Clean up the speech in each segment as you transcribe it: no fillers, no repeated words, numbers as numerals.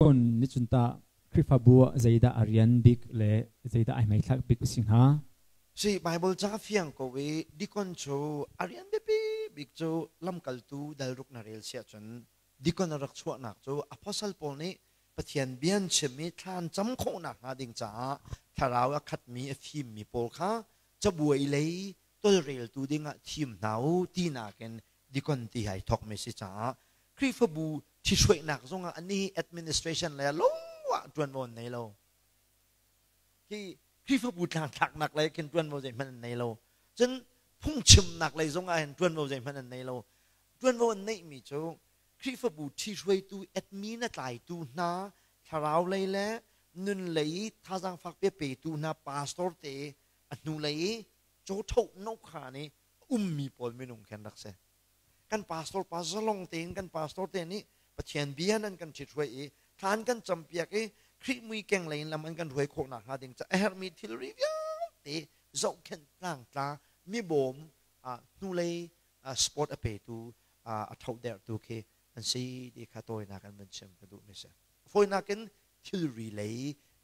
Kon ni cun tah Khrihfabu ah zeidah a rian bik le zeidah ai hmaithlak bik a si hnga? Si Bible ca fiang ko i dikon cu a rian biapi bik cu lamkaltu dalruk na rel siah cun dikon a rak chuahnak cu apostle Paul nih Pathian bia an chim i thla an cam khawhnak hnga ding caah thlarau a khatmi a fimmi pawl kha cabuai lei tolreltu dingah thim hna u tinak in dikon ti hai thawkmi si caah Khrihfabu ṭhihruainak zongah ani administration le lo ah ṭuanvo an nei lo. Hi Khrihfabu tlangtlaknak lei khin ṭuanvo zeihmanh an nei lo. Cun phungchimnak lei zongah hin ṭuanvo zeihmanh an nei lo. Ṭuanvo an neihmi cu Khrihfabu ṭhihruaitu admin a tlaitu hna thlarau lei le nun lei i thazaang fakpi a petu hna pastor te a hnu lei i cawthoh nokha nih ummi pawl minung khen rak si. Kan pastor pa zalong tein kan pastor te nih Pathian bia nan kan ṭhithruai i thla an kan campiak i Khrih mui keng lei in lam an kan hruai khawh nakhnga ding ca a herhmi thilri vialte zohkhenh tlangtla mibawm hnulei sport a petu a thohdertu khi an si ti kha tawinak an van chim ka duhmi si. Fawinak in thilri lei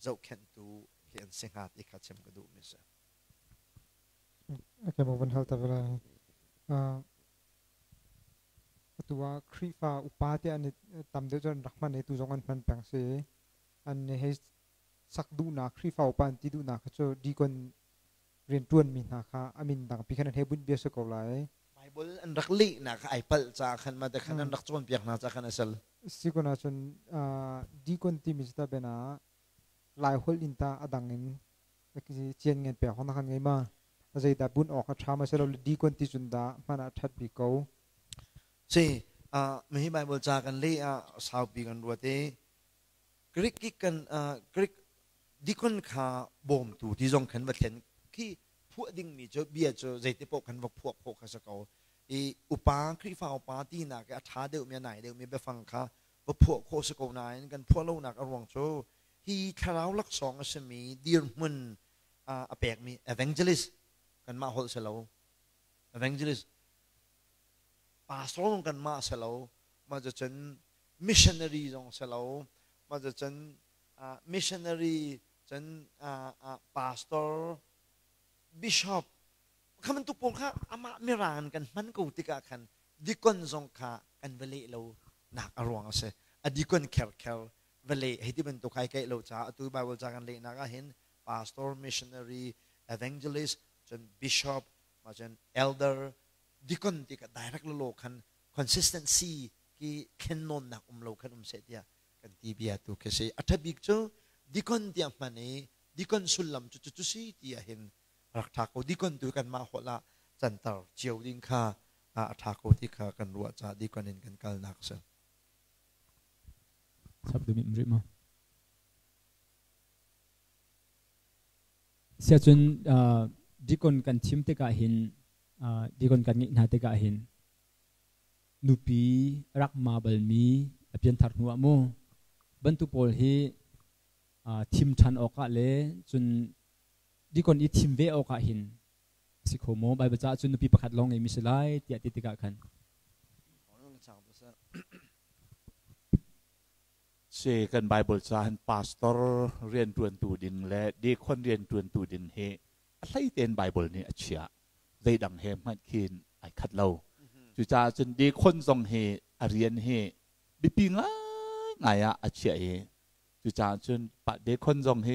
zohkhenhtu khi an si hnga ti kha chim ka duhmi si. Okay, mo van hal ta vela. Atu ah Khrihfa upa te an tam deuh cun rak hman i tu zong an hman peng si. An hei sak duhnak Khrihfa upa an ti duhnak kha cu deacon rianṭuanmi hna kha a min dangpi khan an hei bunh bia si ko lai. Bible an rak lehnak kha ai palh caah khan mah te khan an rak cawnpiak hna caah khan a sal. Si kun ahcun deacon timi cu ta ben ah Laiholh in tah a dang in cian ngen pek na kan ngei ma? Zeidah bunh awk a ṭha ma silo deacon ti cun dah hman ah ṭhat bik ko? Si, mihi Bible ca kan leh ah saupi kan ruat i Greek kan Greek deacon kha bawmtu ti zong khan va thlen khi phuah dingmi cu bia cu zeiti paoh khan va phuah khawh kha si ko i upa Khrihfa upa tinak i a ṭha deuhmi a nai deuhmi biafang kha va phuah khawh si ko nain kan phuah lonak a ruang cu hi thlarau laksawng a simi dirhmun a pekmi evangelist kanmah holh si lo evangelist pastor zong kanmah si lo mah cun missionary zong si lo mah cun missionary cun pastor bishop kha bantuk pawl kha amah mirang kan hman ko tikah khan dikon zong kha kan va leh lo nak a ruang a si. A dikon kherkher va leh hei ti bantuk ai keih lo caah atu Bible ca kan lehnak ah hin pastor, missionary, evangelist, cun bishop, ma cun elder, dikon ti ka direct lo khan consistency ki thlen nawnnak um lo khan um seh tiah kan ti bia tu khi si. A ṭha bik cu dikon tiah hman i dikon sullam cu cu si ti ah hin rak ṭha ko. Dikon tu kanmah holh ah canter cio ding kha a ṭha ko ti kha kan ruah caah dikon in kan kalnak a si. Chap duh rih ma? Siacun dikon kan thim tikah hin dikon kan ngeih hna tikah hin nupi rak ma balmi a pianthar hnu ah mu bantu pawl hi thim ṭhan awkah le cun dikon i thim ve awkah hin a si kho maw? Baibal caah cun nupi pakhat lawng ngeimi si lai tiah ti tikah khan. Si kan Bible ca hin pastor rianṭuantu ding le deacon rianṭuantu ding hi a hlei tein Bible nih a chiah. Zeidang he hmanh khin ai khat lo. Cucaah cun deacon zong hi a rian hi biapi ngaingai ah a chiah i Cucaah cun deacon zong hi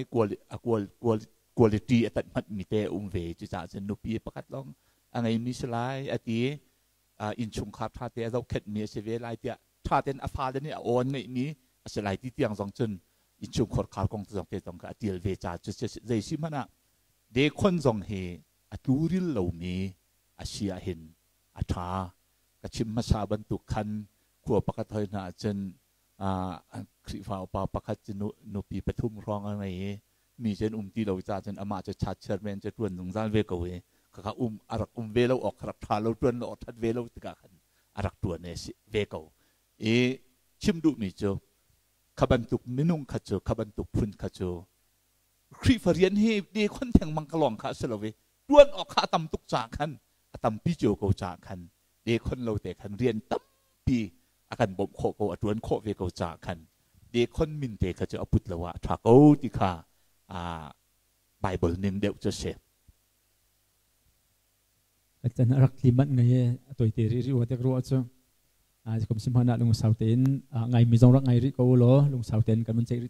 quality a tanh hmanh mi te a um ve. Cucaah cun nupi pakhat lawng a ngeimi si lai a ti. Innchungkhar ṭha te a zohkhenhmi a si ve lai tiah ṭha tein a fale nih a aw an ngeihmi a si lai ti tiang zong cun innchungkhar khar kong zong te zong kha a tial ve ca cu zei si hmanh ah deacon zong hi a tluril lomi a si ahhin a ṭha. Ka chim hmasa bantuk khan khua pakhat hoi hna ahcun Khrihfa upa pakhat cu nupi pathum hrawng a ngei i mi cu an um ti lo caah cun amah cu church chairman cu ṭuan zungzal ve ko i khakha um a rak um ve lo awk kha rak ṭha lo ṭuan lo awk ṭhat ve lo tikah khan a rak ṭuan ve ko i chim duhmi cu kha bantuk minung kha cu kha bantuk phun kha cu Khrihfa rian hi dekhon thengmang ka lawng kha a si lo i ṭuan awk kha a tam tuk caah khan a tampi cio ko caah khan dekhon lo te khan rian tampi a kan bawmh khawh ko a ṭuan khawh ve ko caah khan Deacon min te kha cu a put lo ah ṭha ko ti kha Bible ning deuh cu si. Kan rak tlimat ngai e a toite ri ri wa tek ruah cu kum sim hana lungsau tein ngai mi zong rak ngai ri ko law, lungsau tein kan mun cheik.